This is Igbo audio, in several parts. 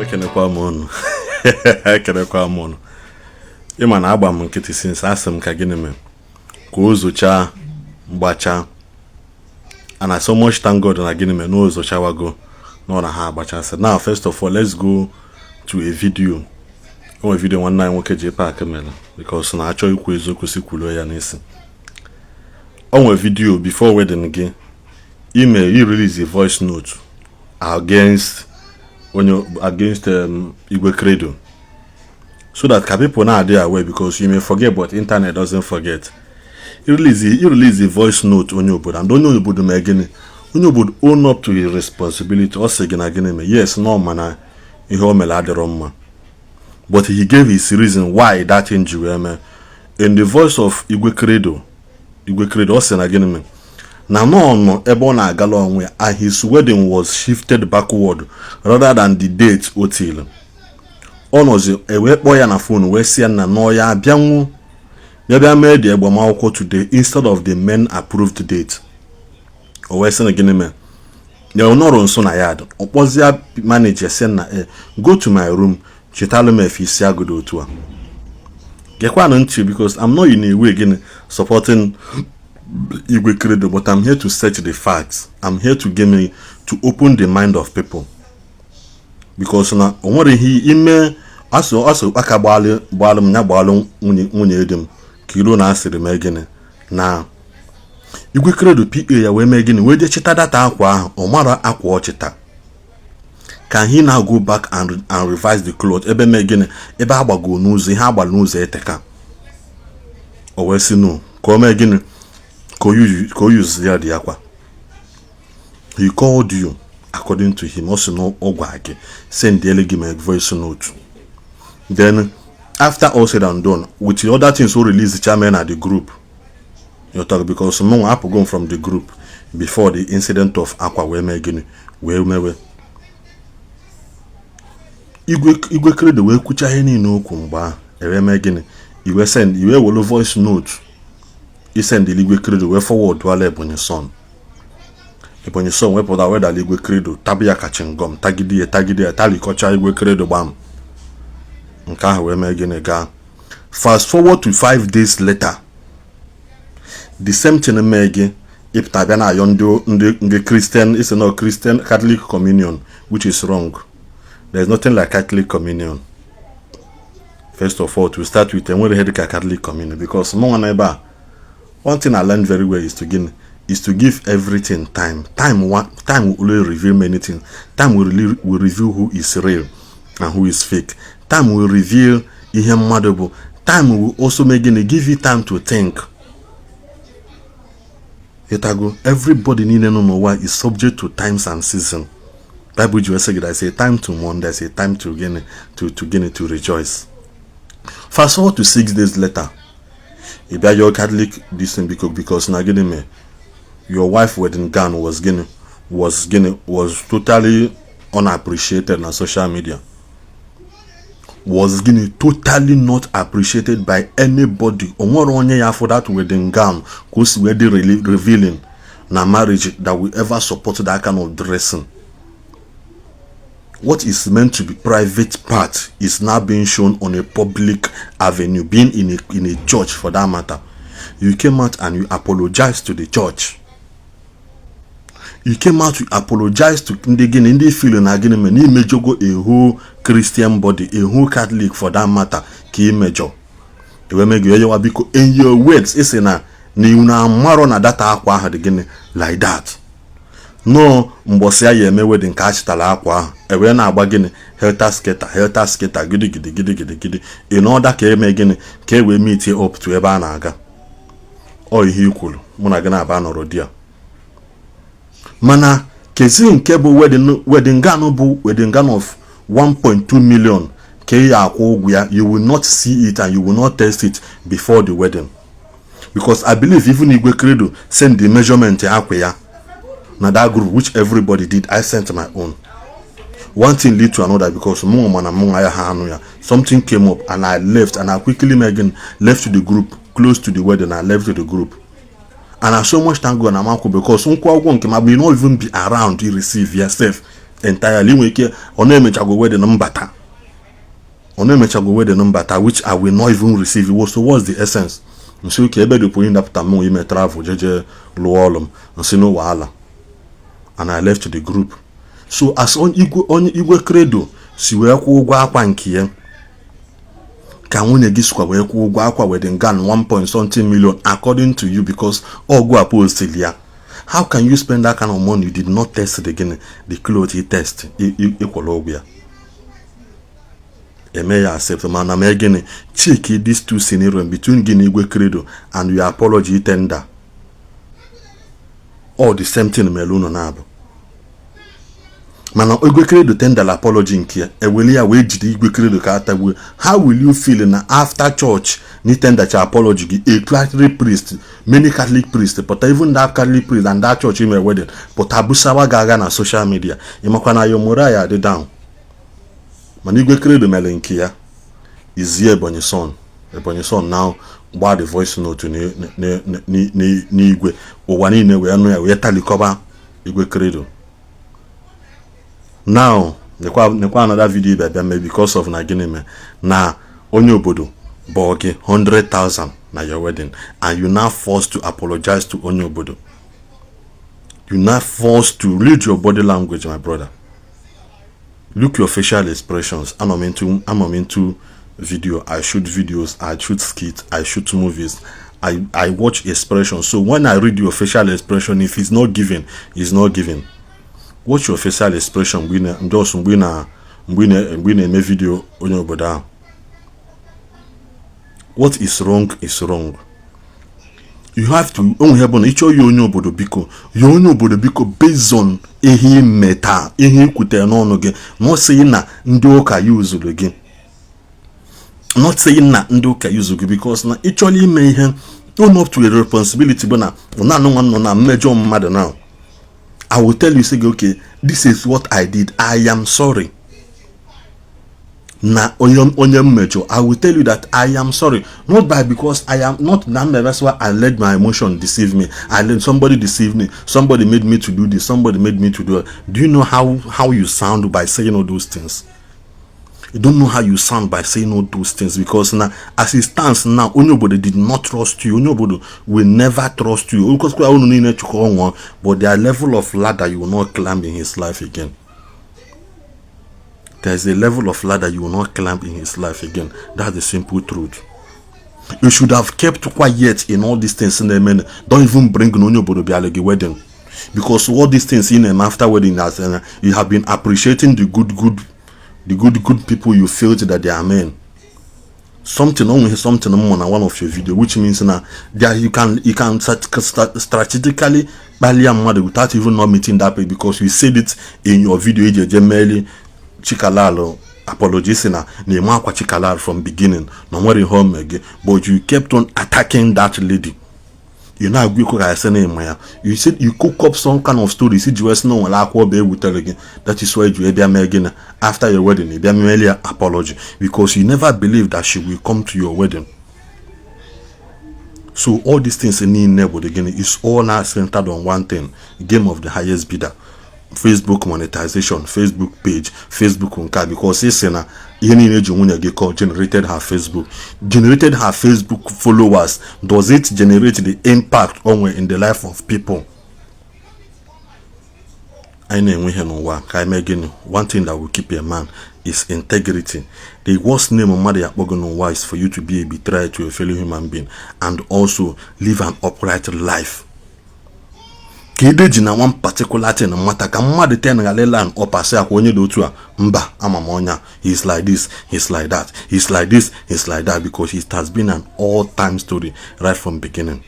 Ekenekwa m unu, ekenekwa m unu. Ịma na agba m nkịtị since, asị m ka gịnị mee ka o zochaa mgbachaa, and I so much thank God na gịnị mee na o zochawago na ọ na ha agbachasị. Now, first of all, let's go to a video. O nwere video nwanne anyị nwoke ji park mere, because na achọ ikwu eziokwu, si kwuluo ya n'isi. O nwere video before wedding gị ime i release a voice note against onye, against Igwe Credo, so that ka people na-adị aware, because you may forget, but internet doesn't forget. I release a voice note onye obodo, and onye obodo mee gịnị? Onye obodo own up to his responsibility. Ọ sị gị na gịnị mee? Yes, no, mana ihe o mere adịrọ mma, but he gave his reason why that thing ji wee mee. In the voice of Igwe Credo, Igwe Credo, ọ sị na gịnị mee? Na nọ nọ ebe ọ na-agala onwe ya, and his wedding was shifted backward rather than the date o tili. Ọ nọzi ewee kpọọ ya na phone wee sị ya na nọ ya abịanwu ya bịa mee the agbamakwụkwọ today instead of the main approved date. O wee sị na gịnị mee? Ya nọrọ nso na ya, ọ kpọzie manager, sị na e go to my room, chetalụ m efe isi agụdo otu a. Gekwanụ ntị, because I'm not in a way gịnị supporting Igwe Credo, but I'm here to search the facts. I'm here to give me to open the mind of people, because na o nwere ihe ime asụ asụ aka gbalụ gbalụ m ya gbalụ nwunye di m ka ilu na asịrị mee gịnị na Igwe Credo pa ya wee mee gịnị, wee jee chịta data akwa ahụ. Ọ mara akwa ọchịta ka he now go back and revise the cloth ebe mee gịnị, ebe a gbago n'ụzọ, ihe agbara n'ụzọ eteka. O wee sị no, ka o mee gịnị, ka o use ya dị akwa. He called you. According to him, ọ sị na ọ gwa gị send gị my voice note. Then after all said and done, with the other things o release chairman at the group you talk, because mụ apụgo from the group before the incident of akwa wee mee gịnị, wee mewe. Igwe Credo wee kwucha ihe niile okwu mgbe ahụ, ewee mee gịnị? Iwe send, iwe welu voice note isend Igwe Credo wee forward wala Ebonyi Son. Ebonyi Son wepụta wedala Igwe Credo, tabi ya ka chewing gum, tagide ya, tagide ya, talikọcha Igwe Credo gbam. Nke ahụ wee mee gịnị? Gaa. Fast forward to 5 days later, the same thing mee gị. Ịpụta bịa na-ayọ ndị Christian, isi no Christian Catholic communion, which is wrong. There is nothing like Catholic communion. First of all, to start with, enwere ihe dịka Catholic communion, because mụ nwa na ebe a, one thing I learned very well is to give everything time. Time one time will only reveal many things. Time will reveal who is real and who is fake. Time will reveal ihe mmadụ bụ. Time will also make gịnị? Give you time to think. Ịtago, everybody niile nọ n'ụwa is subject to times and season. Bible ji wee sị gị, there is a time to mourn, there is a time to gịnị, to gịnị, to rejoice. Fast forward to 6 days later, ị bịa your Catholic this thing, because na gịnị mee? Your wife wedding gown was gịnị, was gịnị, was totally unappreciated na social media, was gịnị, totally not appreciated by anybody. O nwere onye ya for that wedding gown ka o si wee dị revealing na marriage that will ever support that kind of dressing. What is meant to be private part is now being shown on a public avenue, being in a church for that matter. You came out and you apologized to the church. You came out to apologize to ndị gịnị, ndị feel na gịnị mere na imejogo a whole Christian body, a whole Catholic for that matter, ka imejọ ewee mee gị eyewa. Biko, in your words, isi na iwu na amarọ na data akwa ahụ dị gịnị like that. Nọọ mgbọsị ya ya eme wedding ka a chịtara akwa ahụ, ewee na-agba gịnị, helter skelter, helter skelter, gidi gidi gidi gidi gidi, in order ka eme gịnị, ka e wee meet up to ebe a na-aga. Ọ ihe i kwuru, mụ na gị na-aba nọrọ di ya. Mana kezi nke bụ wedding gown, bụ wedding gown of 1.2 million ka ị ya akwụ ụgwọ ya. You will not see it and you will not test it before the wedding, because I believe even Igwe Credo send the measurement akwa ya na that group, which everybody did. I sent my own. One thing lead to another, because mụ mana mụ ya ha anụ ya, something came up and I left, and I quickly again left the group. Close to the wedding, I left the group, and I so much thank God na amakwu, because nkwụ ụgwọ nke ma may not even be around to receive yourself. Entirely nwere ike ọ na-emechago wedding mbata, ọ na-emechago wedding mbata, which I will not even receive. So what's the essence? Nsi oke ebe dị pụrụ ịnapụta m ime travel jeje lụọ ọrụ m, nsi no wahala, and I left the group. So as igwe, onye Igwe Credo si wee kwụọ ụgwọ akwa nke ya, ka nwunye gị sikwa wee kwụọ ụgwọ akwa wedding gown 1 point something million, according to you, because ọgụ a postili ya. How can you spend that kind of money? You did not test the gịnị, the cloth you test ịkwụrụ ụgwọ ya, eme ya accept. Mana mee gịnị? Check these two scenario between gị na Igwe Credo and your apology tender. All the same thing mere unu na-abụ, mana Igwe Credo tender apology nke ya, eweli ya wee jide Igwe Credo ka atagbue. How will you feel na after church na tendercha apology gị, a Catholic priest, many Catholic priest pụta, even that Catholic priest and that church ime wedding pụta busawa gị agha na social media? Ịmakwa na your moral ya adị down. Mana Igwe Credo mere nke ya izie Ebonyi Son. Ebonyi Son now gbaa the voice note n'igwe, ụwa niile wee nụ ya, wee talikọba Igwe Credo. Now nekwa another video bịa bịa mee because of na gịnị mee na onye obodo bụ gị 100,000 na your wedding, and you now forced to apologize to onye obodo. You now forced to read your body language, my brother. Look your facial expressions. I'm into video. I shoot videos, I shoot skits, I shoot movies. I watch expressions. So when I read your facial expression, if it's not giving, it's not giving. Watch your facial expression mgbe ị na just mgbe ị na-eme video onye obodo ahụ. What is wrong is wrong. You have to onwe ihe bụ na ịchọ ya onye obodo biko, ya onye obodo biko, based on ihe imeta, ihe ikwutere n'ọnụ gị. Not saying na ndị ụka yuzuru gị, not saying na ndị ụka yuzuru gị, because na ịchọrọ ime ihe, own up to a responsibility bụ na naanị nwa nọ na mmejọ mmadụ. Now I will tell you, say, "Okay, this is what I did. I am sorry." Na onye mmejọ, I will tell you that I am sorry, not by because I am not na. That's why I let my emotion deceive me. I let somebody deceive me. Somebody made me to do this, somebody made me to do it. Do you know how you sound by saying all those things? You don't know how you sound by saying all those things, because now, as it stands now, onye obodo did not trust you. Onye obodo will never trust you because unu niile chụkọ ọnwụ, but their level of ladder you will not climb in his life again. There's a level of ladder you will not climb in his life again. That's the simple truth. You should have kept quiet in all these things na-eme. Don't even bring na onye obodo bịara gị wedding, because all these things in them after wedding, as you have been appreciating the good people, you felt that they are men. Something only something on one of your video, which means now that you can strategically kpalia mmadụ without even not meeting that people, because you said it in your video eji eje meli Chikalalo apology, si na na-eme akwa Chikalalo from beginning na nwere ihe o mee gị, but you kept on attacking that lady. You na-agwa ikwu ka esi na ịma ya. You said you cook up some kind of stories iji wee sị na o nwere akwa ọba ewutere gị. That is why ji bịa mee gịnị after your wedding, ị bịa meeli ya apology, because you never believe that she will come to your wedding. So all these things niile bụ the gịnị is all now centered on one thing: game of the highest bidder, Facebook monetization, Facebook page, Facebook nke a, because ị sị na ihe niile eji nwunye gị kọ generated her Facebook followers. Does it generate the impact onwe in the life of people? Anyị na-enwe ihe n'ụwa ka anyị mee gịnị? One thing that will keep a man is integrity. The worst name mmadụ ya akpọ gị n'ụwa is for you to be a betrayer to a fellow human being and also live an upright life. Ka ede ji na one particular thing mmata ka mmadụ ten ghara ịla ọpasị akwa onye dị otu a mba ama m ọnya. He's like this, he's like that, he's like this, he's like that, because it has been an all time story right from beginning.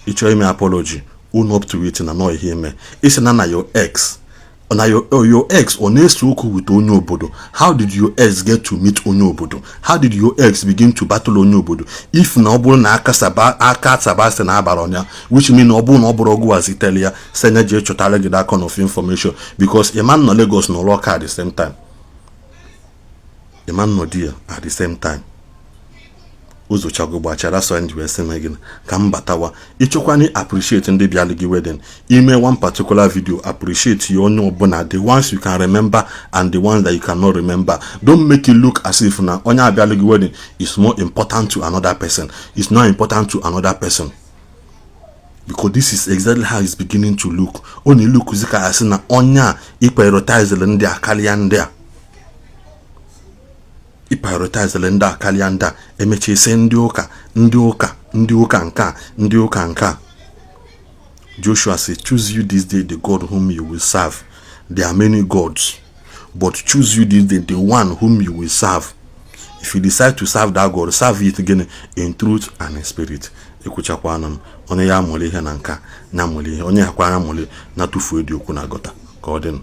Ịchọ ime apology, own up to it na nọ ihe ime isi na your ex, na your ex ọ na-ese okwu with onye obodo. How did your ex get to meet onye obodo? How did your ex begin to battle onye obodo? If na ọ bụrụ na aka sabasi na abara ọnya, which mean na ọ bụrụ na ọ bụrụ ọgụ wazitele ya senye jee chọtara gị that kind of information, because ịma nọ Lagos na ụlọ at the same time, ịma nọ there at the same time. O zochago gbachara so ndị wee sị m gịnị ka m batawa ịchọkwana appreciate ndị bịalụ gị wedding. Ime one particular video, appreciate ya onye ọbụla, the ones you can remember and the ones that you cannot remember. Don't make it look as if na onye abịalụ gị wedding is more important to another person. It's not important to another person, because this is exactly how it's beginning to look. Ọ na-elookzi ka asị na onye a ị prioritize ndị a karịa ndị a, ị prioritize ndị a karịa ndị a. Emechaa ise ndị ụka, ndị ụka, ndị ụka nke a, ndị ụka nke a. Joshua say, "Choose you this day the God whom you will serve." There are many gods, but choose you this day the one whom you will serve. If you decide to serve that God, serve it again in truth and in spirit. Ekwuchakwana m. Onye ya amụrụ ihe na nka na amụrụ ihe, onye yakwa amụrụ na tụfuo dị okwu na gọta ka ọ dị.